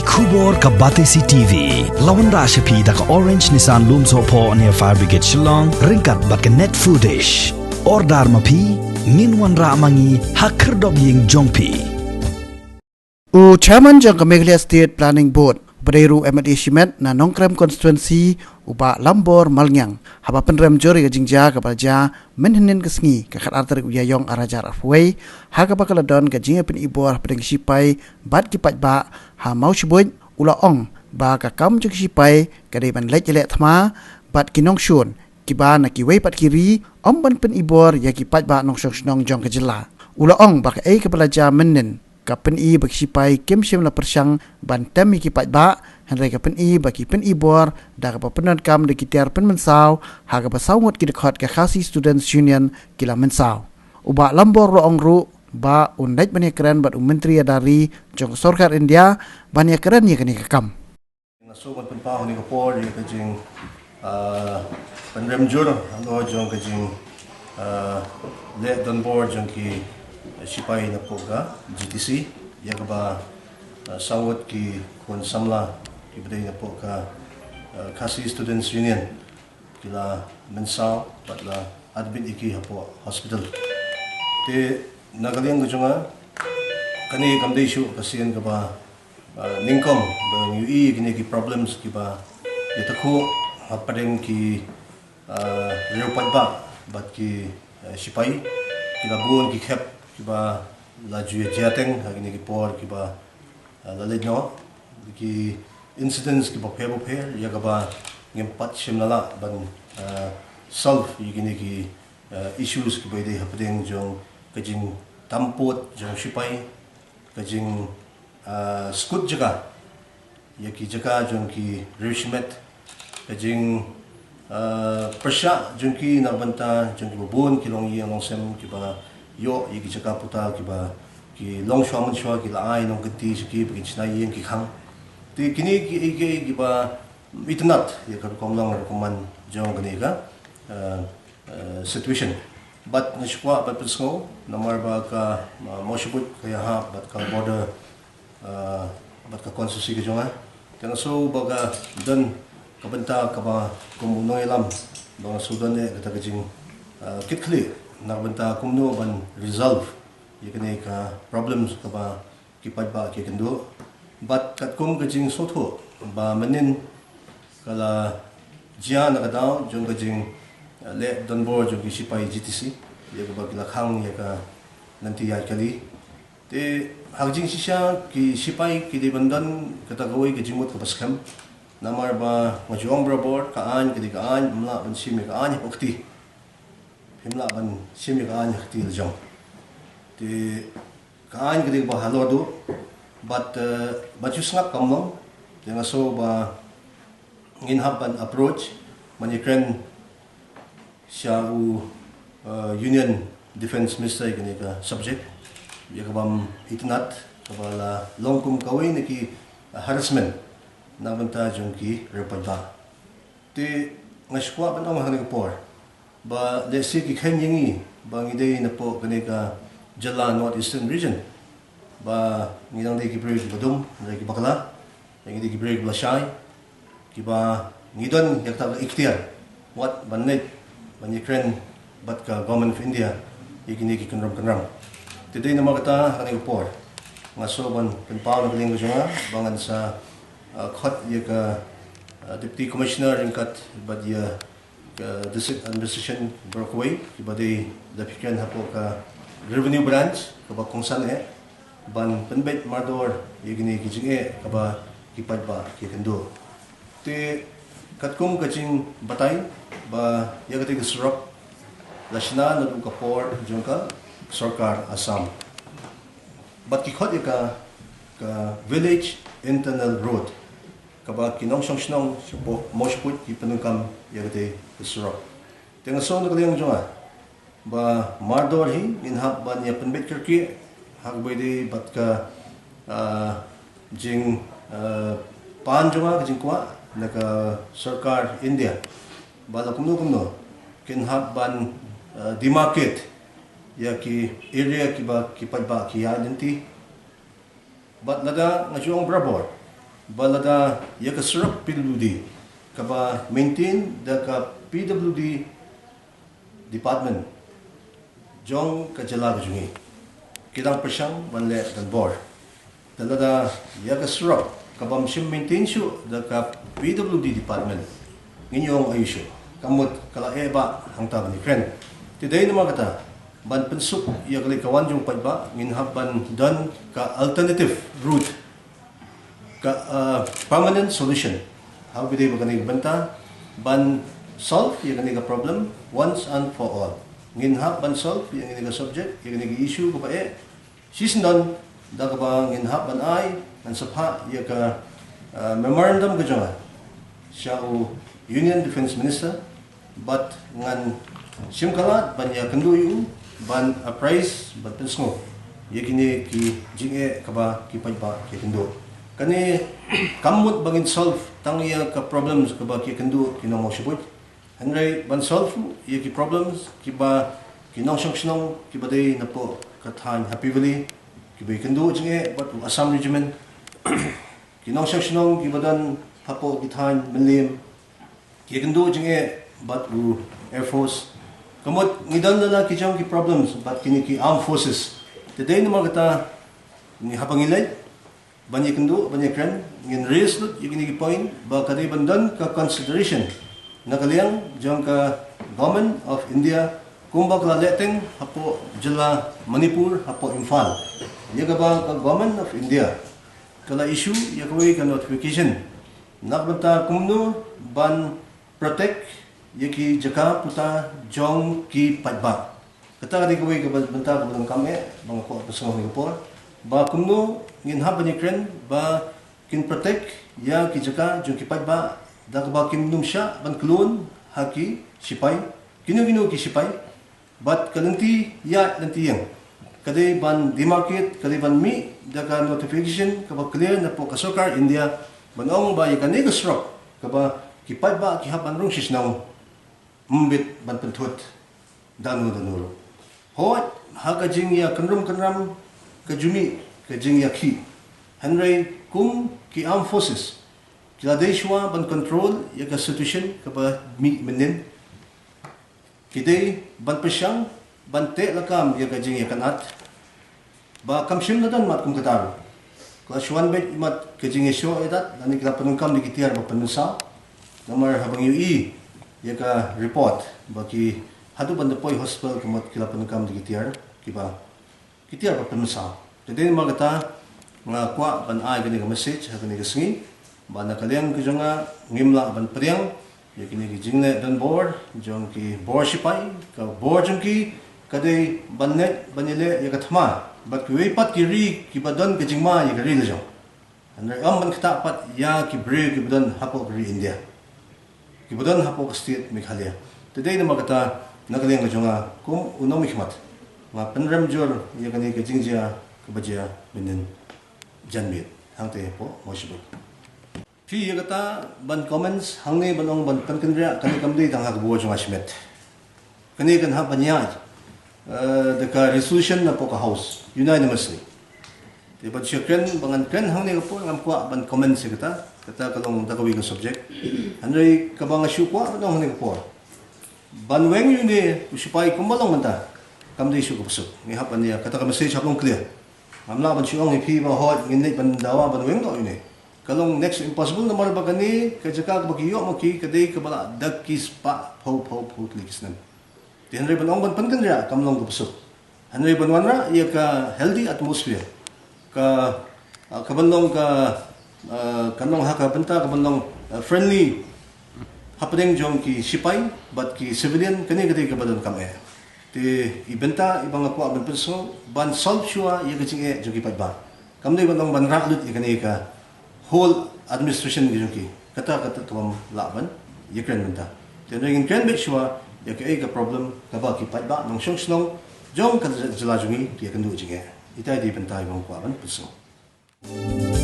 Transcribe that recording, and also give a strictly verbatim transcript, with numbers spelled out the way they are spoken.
Khubor ka Batesi T V. La wanrah sha phi da ka Orange Nissan Lumsohphoh near Fire Brigade Shillong, ryngkat bad ka Net Foodish. Order ma phi, ngin wanrah ma ngi ha khyrdop ïing jong phi. U Chairman jong ka Meghalaya State Planning Board, u ba dei ruh M L A shimet na Nongkrem Constituency, u Bah Lambor Malngiang, haba pynrem jur ïa ka jingjia kaba la jia mynhynnin ka sngi, ka khatar tarik u Ïaïong arhajar arphew wei, ha kaba ka la don ka jingïapynibor hapdeng ki shipai bad ki paidbah ha Mawshbuit, u la ong ba ka kam jong ki shipai ka dei ban leit ïaleh thma bad ki nongshun kiba na kiwei pat ki ri, ym ban pynibor ïa ki paidbah nongshong shnong jong ka jylla. U la ong ba kaei kaba la jia mynhynnin ka pyni ba ki shipai kim shym la pyrshang ban tem ïa ki paidbah, hynrei ka pyni ba ki pynibor da kaba pyndonkam da ki tiar pynmynsaw, ha kaba saw ngut ki dkhot ka Khasi Students Union ki la mynsaw. U Bah Lambor u la ong ruh ba un leit ban ïakren bad u Myntri Ïada Ri jong ka Sorkar India ban ïakren ïa kane ka kam. Nga shu ban pynpaw ha kane ka por ïa ka jing, ah, pynrem jur halor jong ka jing, ah, leh donbor jong ki, ah, shipai napoh ka G T C, ïa kaba, ah, saw ngut ki khun samla kiba dei napoh ka, ah, Khasi Students Union ki la mynsaw bad la admit ïa ki hapoh hospital. Te na ka liang ka jong nga, kane kam dei shuh ka sien kaba, ah, nyngkong ba ngi ïohi kine ki problems kiba ïatakhuh hapdeng ki, ah, riew paidbah bad ki, ah, shipai, ki la bun ki khep kiba la ju ïa jia teng ha kine ki por kiba, ah, la leit noh, ki incidents kiba pher ba pher ïa kaba ngim pat shym la lah ban, ah, solve ïa kine ki, ah, issues kiba dei hapdeng jong ka jingtampud jong shipai, ka jing, ah, skud jaka ïa ki jaka jong ki riew shimet, ka jing, ah, pyrshah jong ki na ka bynta jong kiba bun ki longïing longsem kiba ïoh ïa ki jaka puta kiba ki long shuwa mynshwa ki la ai nongkynti sha ki ba kin shna ïing ki khang. Te kine ki, ki, kiba itynnad ïa ka rukom long rukom man jong kane ka, ah, ah, situation. Bad nga shu kwah ban pynsngew namar ba ka, ah, Mawshbuit ka ïahap bad ka border, ah, bad ka constituency ka jong nga. Te nga shu ba ka don ka bynta kaba kum u nongïalam, ba nga shu don eh kata ka jing, ah, kit khlieh na ka bynta kumno ban resolve ïa kane ka problems kaba ki paidbah ki kynduh. Bad katkum ka jingsngewthuh ba mynhynnin ka la jia na ka daw jong ka jing, eh, leh donbor jong ki shipai G T C, ïa kaba ki la khang ïa ka lynti ïaid kali. Te ha ka jingshisha ki shipai ki dei ban don kata kawei ka jingmut kaba skhem. Namar ba nga ju ong barabor, ka aiñ ka dei ka aiñ, ym lah ban shim ïa ka aiñ ha ka kti. Phim lah ban shim ïa ka aiñ ha ka kti la jong. Te ka aiñ ka dei ba halor duh. Bad, eh, ba ju sngap kam long. Te nga shu ba ngin hap ban approach, ban ïakren sha u, eh, Union Defence Minister ïa kane ka subject, ïa kaba ym itynnad, kaba la long kum kawei na ki, eh, harassment na ka bynta jong ki riew paidbah. Te nga shu kwah ban ong ha kane ka por ba lehse ki kheiñ ïa ngi ba ngi dei napoh kane ka jylla North Eastern Region, ba ngi dang dei ki briew kiba dum, ngi dei kiba bakla, ngi dei ki briew kiba la shai, kiba ngi don ïa kata ka iktiar wat ban leit ban ïakren bad ka Government of India ïa kine ki kynrum kynram. Te dei namar kata ha kane ka por nga shu ban pynpaw na ka liang ka jong nga ba ngan sa, ah, khot ïa ka, ah, Deputy Commissioner ryngkat bad ïa ka District Administration baroh kawei kiba dei da pyrkhat hapoh ka Revenue Branch kaba kongsan eh ban pynbeit mardor ïa kine ki jingeh kaba ki paidbah ki kynduh. Te katkum ka jingbatai ba ïa kata ka surok la shna naduh ka por jong ka sorkar Assam. Bad ki khot ïa ka, ka Village Internal Road, kaba ki nongshong shnong shapoh Mawshbuit ki pyndonkam ïa kata ka surok. Te nga shu na ka liang jong nga ba mardor hi ngin hap ban ïa pynbeit kyrkieh ha kaba ïadei bad ka, ah, jing, ah, pan jong nga, ka jingkwah na ka sorkar India ba la kumno kumno kin hap ban, ah, demarcate ïa ki area kiba ki paidbah ki ïaid lynti. Bad lada nga ju ong barabor Ba lada ïa ka surok P W D kaba maintain da ka P W D department jong ka jylla ka jong ngi, ki dang pyrshang ban leh donbor. Da lada ïa ka surok ka bym shym maintain shuh da ka P W D department, ngin ïoh aïu shuh? Ka mut ka la eh bah hangta ban ïakren. Te dei namar kata, ban pynsuk ïa ka leit ka wan jong paidbah, ngin hap ban don ka alternative route, ka, uh, permanent solution. Haba dei ba kane ka bynta ban solve ïa kane ka problem once and for all. Ngin hap ban solve ïa kane ka subject, ïa kane ka issue kaba eh shisyndon, da kaba ngin hap ban ai, ngan sa phah ïa ka, uh, memorandum ka jong nga sha u Union Defence Minister, bad ngan shim ka lad ban ïakynduh ïa u, ban apprise, ban pynsngew ïa kine ki jingeh kaba ki paidbah ki ïakynduh. Kane kam mut ba ngin solve tang ïa ka problems kaba ki ïakynduh ki nong Mawshynrut, hynrei ban solve ïa ki problems kiba ki nongshong shnong kiba dei napoh ka thaiñ Happy Valley, kiba ïakynduh jingeh bad u Assam Regiment, ki nongshong shnong kiba don hapoh ki thaiñ Mylliem, ki ïakynduh jingeh bad u Air Force. Ka mut ngi don la ki jong ki problems bad kine ki armed forces. Te dei namar kata, ngi haba ngi leit ban ïakynduh, ban ïakren, ngin raise lut ïa kine ki point ba ka dei ban don ka consideration na ka liang jong ka Government of India, kumba ka la leh teng hapoh jylla Manipur, hapoh Imphal, ïa kaba ka Government of India ka la issue ïa kawei ka notification na ka bynta kumno ban protect ïa ki jaka puta jong ki paidbah. Kata ka dei kawei ka bynta kaba donkam eh ba nga kwah pynsngew ha kane ka por, ba kumno ngin hap ban ïakren ba kin protect ïa ki jaka jong ki paidbah, da kaba kim nym shah ban khlun ha ki shipai, kino kino ki shipai. Bad ka lynti ïaid lynti ïeng ka dei ban demarcate, ka dei ban mih da ka notification kaba clear napoh ka sorkar India, ban ong ba ïa kane ka surok kaba ki paidbah ki hap ban rung shisnong, ym bit ban pynthut da uno da uno ruh. Hooid, ha ka jingïakynrum kynram ka ju mih ka jingïakhih, hynrei kum ki armed forces ki la dei shuwa ban control ïa ka situation kaba mih mynnin. Ki dei ban pyrshang ban teh lakam ïa ka jingïakynad, ba kam shym la don mat kum kata ruh. Ka la shu wan beit mat ka jingïashoh ïadat, lane ki la pyndonkam da ki tiar ba pynmynsaw. Namar haba ngi ïohi ïa ka report ba ki haduh ban da poi hospital ka mut ki la pyndonkam da ki tiar kiba ki tiar ba pynmynsaw. Te dei namar kata nga kwah ban ai kane ka message ha kane ka sngi, ba na ka liang ka jong nga ngim lah ban pdiang ïa kine ki jingleh donbor jong ki bor shipai. Ka bor jong ki ka dei ban leit ban ïaleh ïa ka thma bad kiwei pat ki ri kiba don ka jingma ïa ka ri la jong. Hynrei ym ban ktah pat ïa ki briew kiba don hapoh ka ri India, kiba don hapoh ka state Meghalaya. Te dei namar kata, na ka liang ka jong nga kum u nongmihkhmat, nga pynrem jur ïa kane ka jingjia kaba jia mynnin janmiet hangta hapoh Mawshynrut. Phi ïa kata ban comments hangne ban ong ban pynkynriah, kane kam dei tang ha ka bor jong nga shimet. Kane kan hap ban ïaid, eh, da ka resolution napoh ka House unanimously. Te ban shu kren, ba ngan kren hangne ka por, ngam kwah ban comment sha kata, kata ka long da kawei ka subject. Hynrei kaba nga shu kwah ban ong hangne ka por, ban weng ïa une u shipai kumba long mynta, kam dei shuh kaba suk. Ngi hap ban ïa, kata ka message hap long clear. Ngam lah ban shu ong ïa phi ba hooid ngin leit ban dawa ban weng noh ïa une. Ka long next to impossible namar ba kane ka jaka kaba ki ïoh ma ki ka dei kaba la da ki spah phew phew phew tylli ki snem. Te hynrei ban ong ban pynkynriah kam long kaba suk. Hynrei ban wanrah ïa ka healthy atmosphere, ka, ah, ka ban long ka, ah, ka long ha ka bynta ka ban long, ah, friendly hapdeng jong ki shipai bad ki civilian, kane ka dei kaba donkam eh. Te i bynta iba nga kwah ban pynsngew, ban solve shuwa ïa ka jingeh jong ki paidbah. Kam dei ban ong ban rah lut ïa kane ka whole administration ka jong ki. Kata, kata ka bym lah ban ïakren mynta. Te hynrei ngin kren beit shuwa ïa kaei ka problem kaba ki paidbah nongshong shnong jong ka jylla jong ngi ki ïakynduh jingeh. Ita i dei i bynta iba nga kwah ban pynsngew.